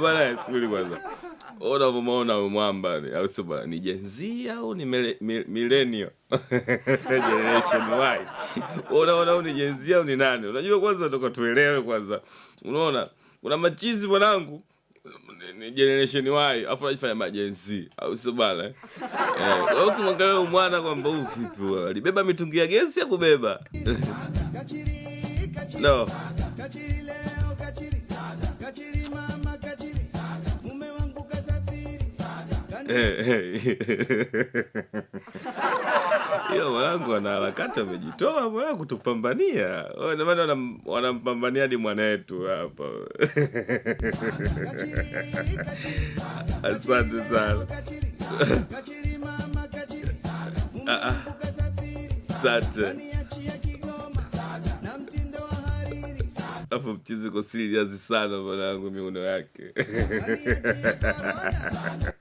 Bwana, subiri kwanza. Unavyomuona huyu mwamba ni au sio bwana? Ni Gen Z au ni millennial? Generation Y. Unaona huyu ni Gen Z au ni nani? Unajua kwanza toka tuelewe kwanza. Unaona? Kuna machizi mwanangu ni Generation Y afu anajifanya ma Gen Z au sio bwana? Eh, wewe ukimwangalia huyu mwana kwamba huyu vipi huyu? Alibeba mitungi ya gesi ya kubeba? No. Kachiri leo kachiri, kachiri mama kachiri, mume wangu kasafiri. Eh, eh. Hiyo mwanangu wanaharakati wamejitoa mwanangu kutupambania. Ina maana wanampambania hadi mwanayetu hapa. Asante sana. Kachiri mama kachiri, mume Ah, ah. wangu kasafiri. Asante. Kaniachia Kigoma na mtindo wa hariri. Alafu mchizi uko serious sana mwanangu miuno yake. Kaniachia Corona.